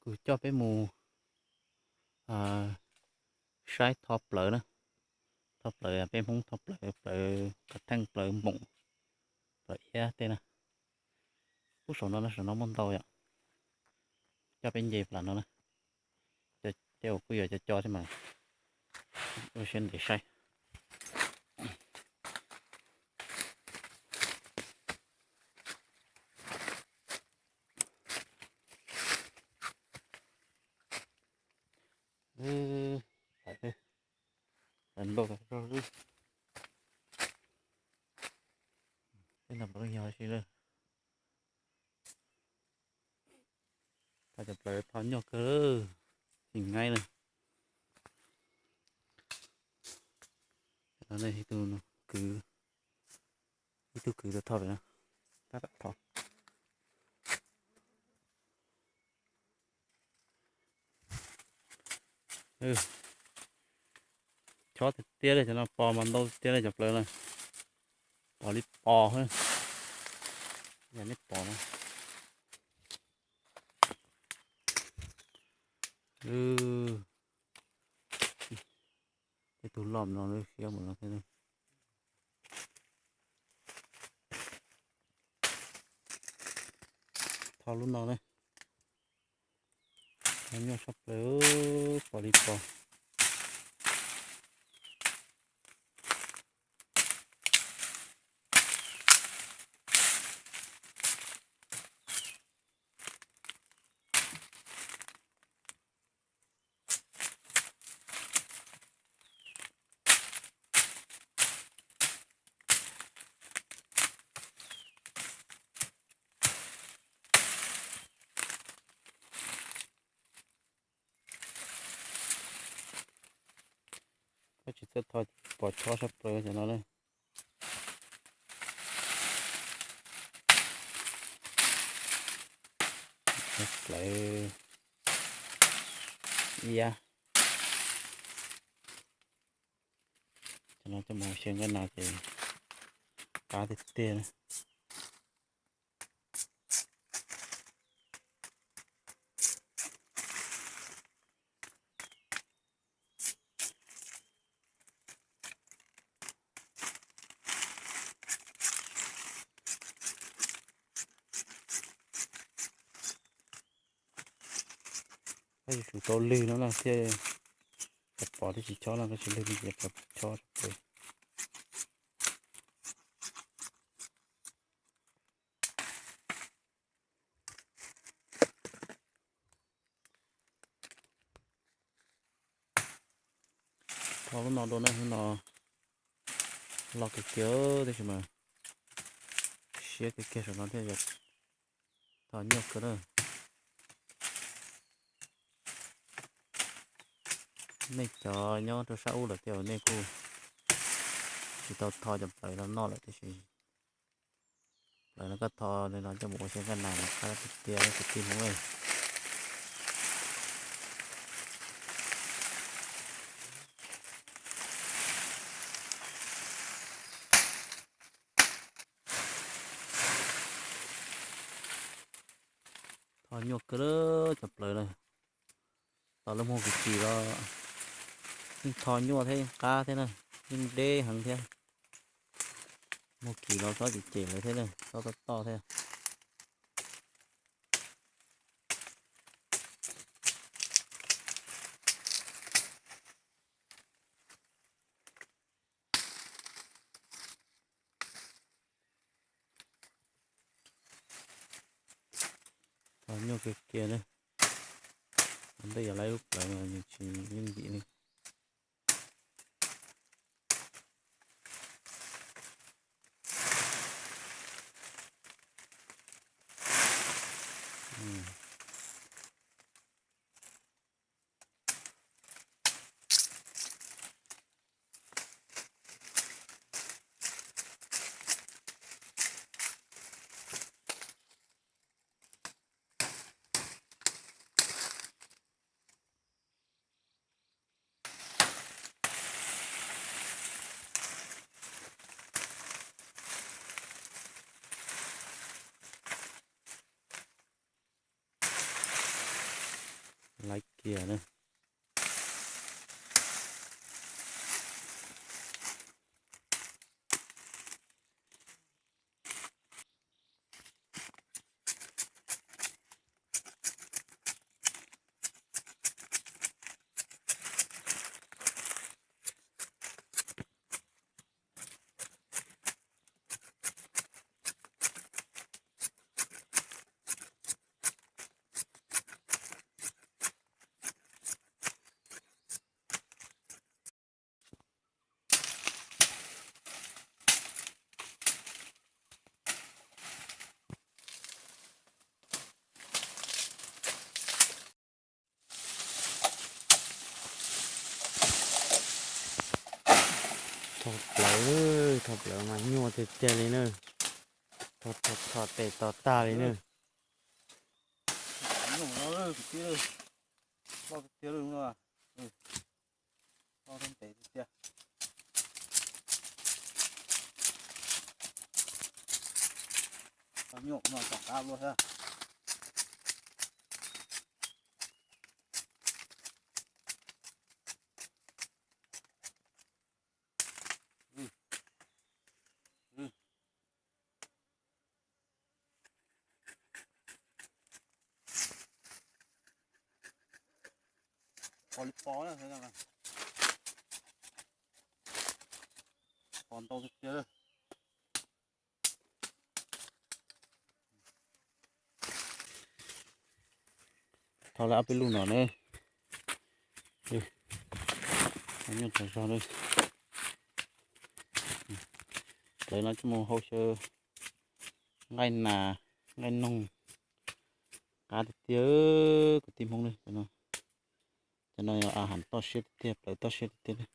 Kuv coj peb mus saib tho plawv na. Tho plawv, peb Hmoob tho plawv, plawv kav theej, plawv npoom, plawv iab tej na. Pub saum no, saum no muaj ntau yom. Coj peb nce plas no na. Tej uas kuj yuav co co thiab mas ua siab ntev saib. Tej no puas yog si lawm. Tho cov plawv tho nyuaj kawg, tsis ngaib na. Ib tug kwv, ib tug kwv tau tho pem no, tab tom tho. Chob tiag tiag li, cov no pos mas ntau tiag li cov plawv na. Pos li pos, yog nej pom na. Tej tug loj no lub siab mus no thiab. Tho lub no na. Tho nyuaj tshaj plaws, pos li pos. Koj tsis txawj tho, pos chob tshaj plaws cov no na. Plawv iab. Cov no coj mus xyaw nkaj nas ces qab tiag tiag. Koj yuav tsum tau lwg no na thiaj, cov pos thiaj tsis chob no, koj tsis lwg no ces pos chob. Tho lub no dua na, lub no loj kawg kiag tab sis mas siab kawg kiag saum no thiab, tho nyuaj kawg na. Nej cov nyob rau sab ub lawm tej zaum nej kuj tsis tau tho cov plawv no noj lawm tiam sis plawv no koj tho li no coj mus ua xyaw nkaj nas mas qab tiag tiag kwv tij Hmoob. Tho nyuaj kawg cov plawv na. Tos lawv muag kwv tsis los yeej tho nyuaj thiab yeej qab thiab na, yeej deb heev thiab. Muag kis los txhob cem cem lawv thiab na, txhob toj toj thiab. Tho nyuaj kiag kiag na. Ntej yog lawv lub plawv mas nws tsis yooj yim li. tiag na. Tho plawv, tho plawv mas nyuaj tiag tiag li na. Tho, tho, tho tes to tag li na. Loj tiag tiag li no. Loj ntev tiag tiag. Tho nyuaj no tom qab luaj thiab. Pos li pos na, pos ntau tiag tiag. Tho lawm ob peb lub no ne. Nyuaj tag zog li. Lawv no coj mus hau xyaw nqaij nas, nqaij noog, qab tiag tiag kwv tij Hmoob ne. Cov no yog a has toj siab tiag tiag, plawv toj siab tiag tiag.